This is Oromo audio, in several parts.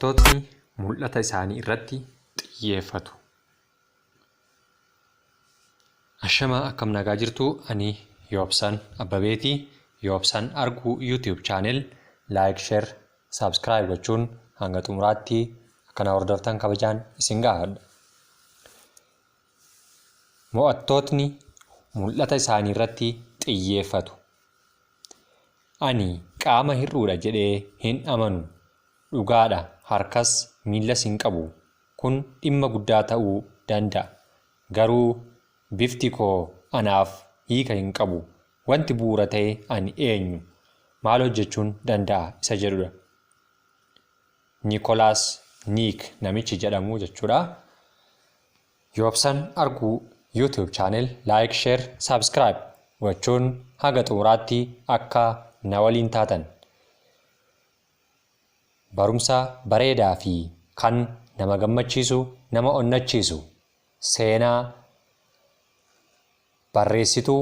Mo'attootni mul'ata isaanii irratti xiyyeeffatu. Ashamaa akkam nagaa jirtu ani Yoobsan Abbabeeti. Yoobsan Arguu YouTube channel like, share, subscribe gochuun hanga xumuraatti akka na hordoftan kabajaan isin gaafadha. Mo'attootni mul'ata isaanii irratti xiyyeeffatu. Ani qaama hir'uudha jedhee hin amanu. Dhugaadha harkas miillas hin qabu. Kun dhimma guddaa ta'uu danda'a. Garuu bifti koo anaaf hiika hin qabu. Wanti bu'uura ta'e ani eenyu? Maal hojjechuun danda'a isa jedhudha. Nikolaas Niik namichi jedhamu jechuudha. Yoobsan Arguu YouTube channel like share subscribe gochuun haga xumuraatti akka na waliin taatan. Barumsa bareedaa fi kan nama gammachiisu nama onnachiisu seenaa barreessituu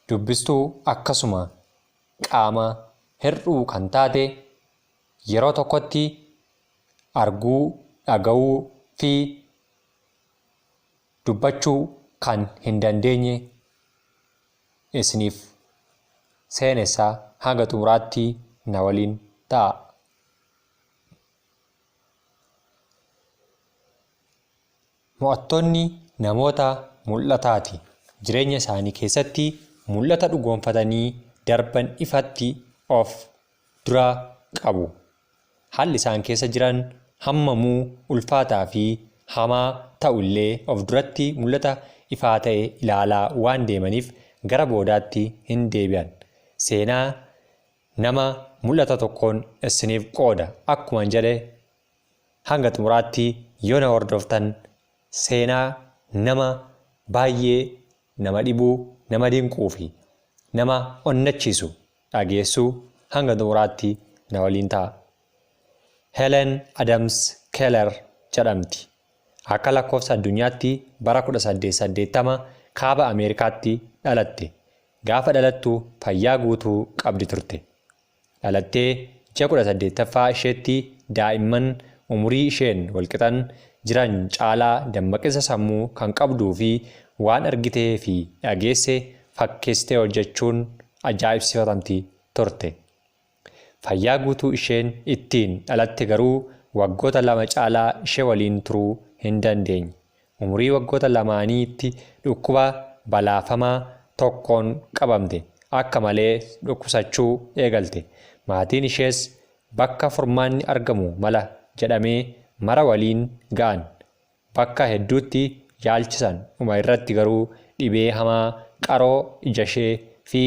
dubbistuu akkasuma qaama hir'uu kan taate yeroo tokkotti arguu, dhaga'uu fi dubbachuu kan hin dandeenye isiniif seenessa hanga xumuraatti na waliin ta'aa. Mo'attoonni namoota mul'ataati. Jireenya isaanii keessatti mul'ata dhugoomfatanii darban ifatti of dura qabu. Haalli isaan keessa jiran hammamuu ulfaataa fi hamaa ta'u illee of duratti mul'ata ifaa ta'e ilaalaa waan deemaniif gara boodaatti hin deebi'an. Seenaa nama mul'ata tokkoon isiniif qooda. Akkuman jedhe hanga xumuraatti yoo na hordoftan seenaa nama baay'ee nama dhibuu, nama dinquu fi nama onnachiisu dhageessu hanga xumuraatti na waliin ta'a. Helen Adams Keller jedhamti. Akka lakkoofsa addunyaatti bara 1880 kaaba Ameerikaatti dhalatte. Gaafa dhalattu fayyaa guutuu qabdi turte. Dhalattee ji'a 18ffaa isheetti daa'imman umurii isheen walqixan jiran caalaa dammaqinsa sammuu kan qabduu fi waan argitee fi dhageesse fakkeessitee hojjechuun ajaa'ibsiifatamti turte. Fayyaa guutuu isheen ittiin dhalatte garuu waggoota 2 caalaa ishee waliin turuu hin dandeenye. Umurii waggoota lamaaniitti dhukkuba balaafamaa tokkoon qabamte. Akka malee dhukkubsachuu eegalte. Maatiin ishees bakka furmaanni argamu mala jedhamee mara waliin ga'an. Bakka hedduutti yaalchisan. Dhuma irratti garuu dhibee hamaa qaroo ijashee fi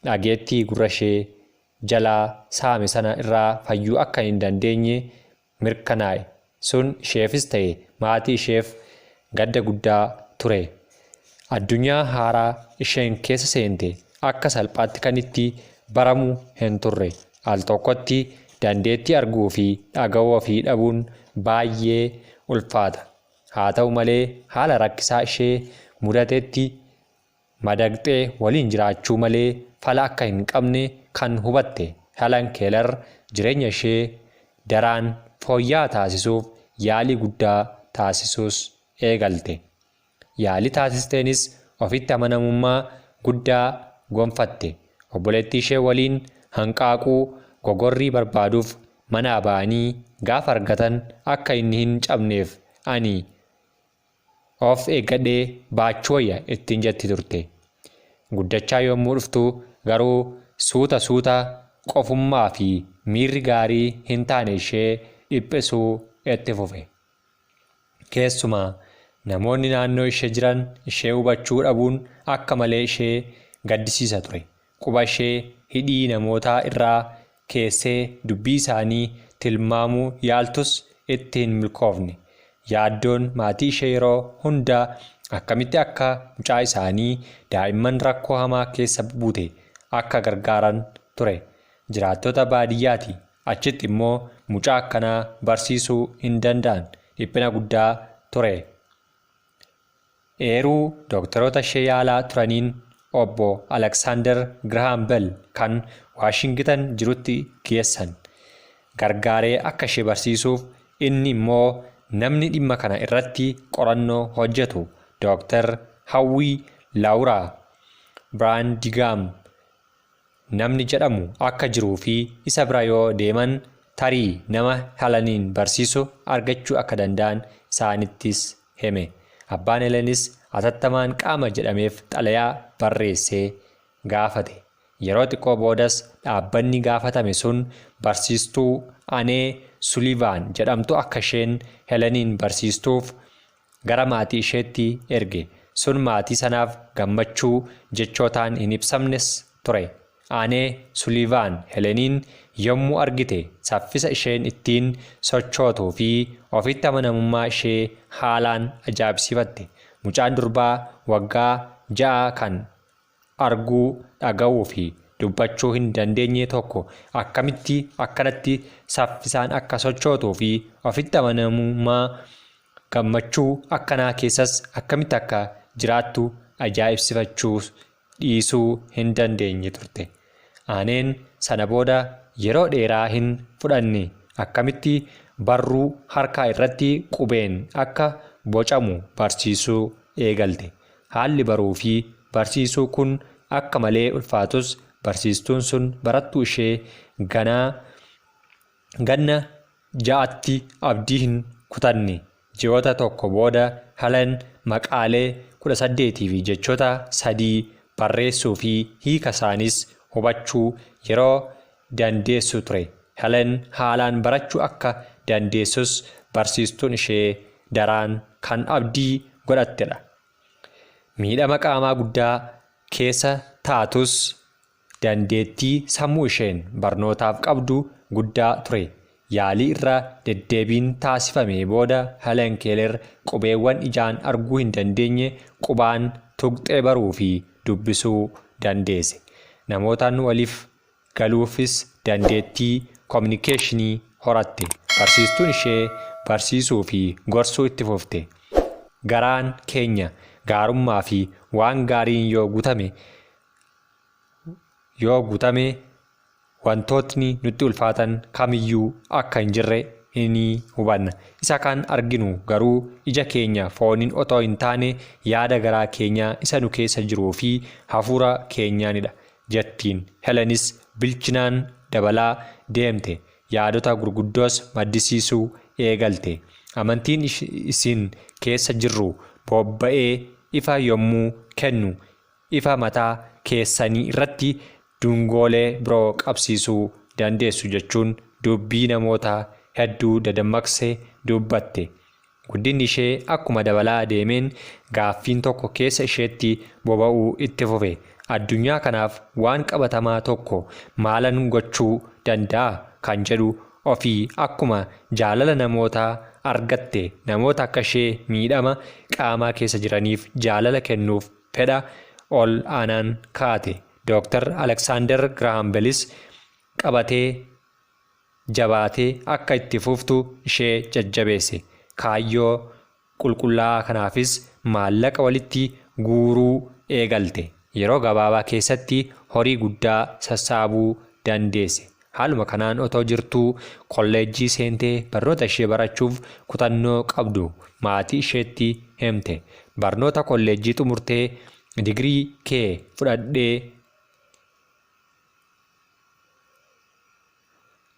dhageettii gurrashee jalaa saame sana irraa fayyuu akka hin dandeenye mirkanaa'e. Sun isheefis ta'e maatii isheef gadda guddaa ture. Addunyaa haaraa isheen keessa seente akka salphaatti kan itti baramu hin turre. Al tokkotti dandeettii arguu fi dhaga'uu ofii dhabuun baay'ee ulfaata. Haa ta'u malee haala rakkisaa ishee mudatetti madaqxee waliin jiraachuu malee fala akka hin qabne kan hubatte Helen Keeler jireenya ishee daraan fooyya'aa taasisuuf yaalii guddaa taasisuus eegalte. Yaalii taasisteenis ofitti amanamummaa guddaa gonfatte. Obboleettii ishee waliin hanqaaquu gogorrii barbaaduuf manaa ba'anii gaafa argatan akka inni hin cabneef ani Of eeggadhee baachuu wayya ittiin jetti turte. Guddachaa yommuu dhuftu garuu suuta suuta qofummaa fi miirri gaarii hin taane ishee dhiphisuu itti fufe. Keessumaa namoonni naannoo ishee jiran ishee hubachuu dhabuun akka malee ishee gaddisiisa ture. Quba ishee hidhii namootaa irraa keessee dubbii isaanii tilmaamuu yaaltus itti hin milkoofne. Yaaddoon maatii ishee yeroo hunda akkamitti akka mucaa isaanii daa'imman rakkoo hamaa keessa buute akka gargaaran ture. Jiraattota baadiyyaati, achitti immoo mucaa akkanaa barsiisuu hin danda'an. Dhiphina guddaa ture. Eeruu dooktaroota ishee yaalaa turaniin Obbo Aleksaandar Girahaam Bel kan Waashingitan jirutti geessan. Gargaaree akka ishee barsiisuuf inni immoo namni dhimma kana irratti qorannoo hojjetu Dooktar Hawwii Laawuraa Biraandigaam namni jedhamu akka jiruu fi isa bira yoo deeman tarii nama Heleniin barsiisu argachuu akka danda'an isaanittis hime. Abbaan Helenis atattamaan qaama jedhameef xalayaa barreessee gaafate. Yeroo xiqqoo boodas dhaabbanni gaafatame sun barsiistuu Anee Sulivaan jedhamtu akka isheen Heleniin barsiistuuf gara maatii isheetti erge. Sun maatii sanaaf gammachuu jechootaan hin ibsamnes ture. Anee Sulivaan Heleniin yommuu argite saffisa isheen ittiin sochootuu fi ofitti amanamummaa ishee haalaan ajaa'ibsiifatte. Mucaan durbaa waggaa 6 kan arguu, dhaga'uu fi dubbachuu hin dandeenye tokko akkamitti akkanatti saffisaan akka sochootuu fi ofitti amanamummaa gammachuu akkanaa keessas akkamitti akka jiraattu ajaa'ibsifachuu dhiisuu hin dandeenye turte. Aaneen sana booda yeroo dheeraa hin fudhanne akkamitti barruu harkaa irratti qubeen akka bocamu barsiisuu eegalte. Haalli baruu fi barsiisuu kun akka malee ulfaatus barsiistuun sun barattuu ishee ganaa ganna 6tti abdii hin kutanne. Ji'oota tokko booda Helen maqaalee 18 fi jechoota 3 barreessuu fi hiika isaanis hubachuu yeroo dandeessu ture. Helen haalaan barachuu akka dandeessus barsiistuun ishee daraan kan abdii godhattedha. Miidhama qaamaa guddaa keessa taatus dandeettii sammuu isheen barnootaaf qabdu guddaa ture. Yaalii irra deddeebiin taasifame booda Helen Keeler qubeewwan ijaan arguu hin dandeenye qubaan tuqxee baruu fi dubbisuu dandeesse. Namootaan waliif galuufis dandeettii kominikeeshinii horatte. Barsiistuun ishee barsiisuu fi gorsuu itti fufte. Garaan keenya gaarummaa fi waan gaariin yoo guutame wantootni nutti ulfaatan kamiyyuu akka hin jirre ni hubanna. Isa kan arginu garuu ija keenya fooniin otoo hin taane yaada garaa keenyaa isa nu keessa jiruu fi hafuura keenyaanidha jettiin. Helenis bilchinaan dabalaa deemte. Yaadota gurguddoos maddisiisuu eegalte. Amantiin isin keessa jirru bobba'ee ifa yommuu kennu ifa mataa keessanii irratti dungoolee biroo qabsiisuu dandeessu jechuun dubbii namoota hedduu dadammaqse dubbatte. Guddinni ishee akkuma dabalaa deemeen gaaffiin tokko keessa isheetti boba'uu itti fufe. Addunyaa kanaaf waan qabatamaa tokko maalan gochuu danda'a kan jedhu ofii akkuma jaalala namoota argatte namoota akka ishee miidhama qaamaa keessa jiraniif jaalala kennuuf fedha ol aanaan kaate. Dooktar Aleksaandar Giraaham Belis qabatee jabaatee akka itti fuftu ishee jajjabeesse. Kaayyoo qulqullaa'aa kanaafis maallaqa walitti guuruu eegalte. Yeroo gabaabaa keessatti horii guddaa sassaabuu dandeesse. Haaluma kanaan otoo jirtuu kolleejjii seentee barnoota ishee barachuuf kutannoo qabdu maatii isheetti himte. Barnoota kolleejjii xumurtee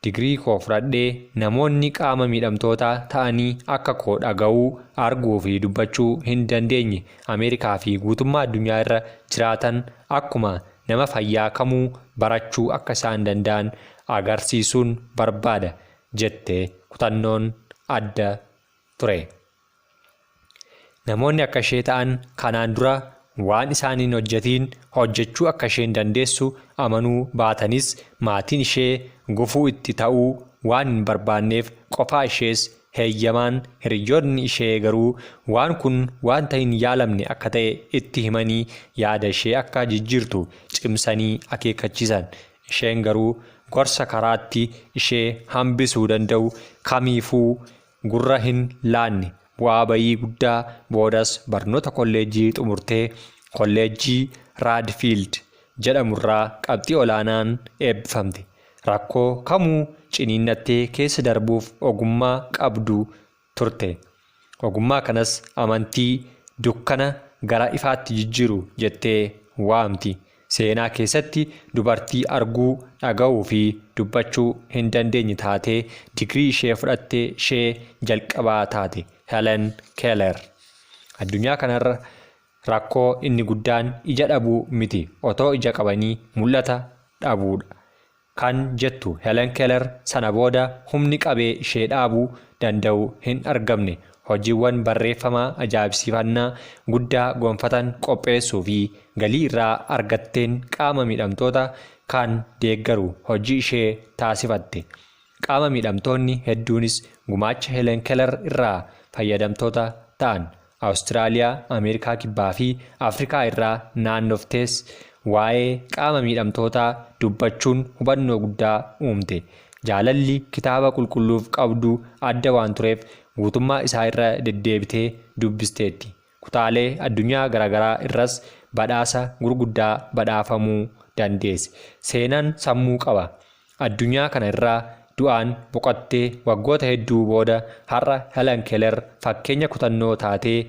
digirii koo fudhadhee namoonni qaama miidhamtoota ta'anii akka koo dhaga'uu, arguu fi dubbachuu hin dandeenye Ameerikaa fi guutummaa addunyaa irra jiraatan akkuma nama fayyaa kamuu barachuu akka isaan danda'an agarsiisuun barbaada jette kutannoon adda ture. Namoonni akka ishee ta'an kanaan dura waan isaan hin hojjetiin hojjechuu akka isheen dandeessu amanuu baatanis maatiin ishee gufuu itti ta'uu waan hin barbaanneef qofaa ishees heeyyamaan, hiriyoonni ishee garuu waan kun wanta hin yaalamne akka ta'e itti himanii yaada ishee akka jijjiirtu cimsanii akeekkachiisan. Isheen garuu gorsa karaatti ishee hambisuu danda'u kamiifuu gurra hin laanne. Bu'aa bayii guddaa boodas barnoota kolleejjii xumurtee Kolleejjii Raadfiild jedhamurraa qabxii olaanaan eebbifamte. Rakkoo kamuu ciniinnattee keessa darbuuf ogummaa qabdu turte. Ogummaa kanas amantii dukkana gara ifaatti jijjiiru jettee waamti. Seenaa keessatti dubartii arguu, dhaga'uu fi dubbachuu hin dandeenye taatee digirii ishee fudhatte ishee jalqabaa taate Helen Keller. Addunyaa kanarra rakkoo inni guddaan ija dhabuu miti, otoo ija qabanii mul'ata dhabuudha. Kan jettu Helen Keller sana booda humni qabee ishee dhaabuu danda'u hin argamne. Hojiiwwan barreeffamaa ajaa'ibsiifannaa guddaa gonfatan qopheessuu fi galii irraa argatteen qaama miidhamtoota kan deeggaru hojii ishee taasifatte. Qaama miidhamtoonni hedduunis gumaacha Helen Keller irraa fayyadamtoota ta'an. Awustiraaliyaa, Ameerikaa Kibbaa fi Afrikaa irraa naannoftees waa'ee qaama miidhamtootaa dubbachuun hubannoo guddaa uumte. Jaalalli kitaaba qulqulluuf qabdu adda waan tureef guutummaa isaa irra deddeebitee dubbisteetti. Kutaalee addunyaa garaagaraa irras badhaasa gurguddaa badhaafamuu dandeesse. Seenaan sammuu qaba. Addunyaa kana irraa du'aan boqottee waggoota hedduu booda har'a Helen Keller fakkeenya kutannoo taatee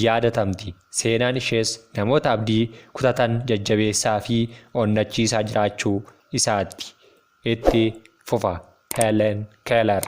yaadatamti. Seenaan ishees namoota abdii kutatan jajjabeessaa fi onnachiisaa jiraachuu isaatti. Itti fufa. Helen Keller.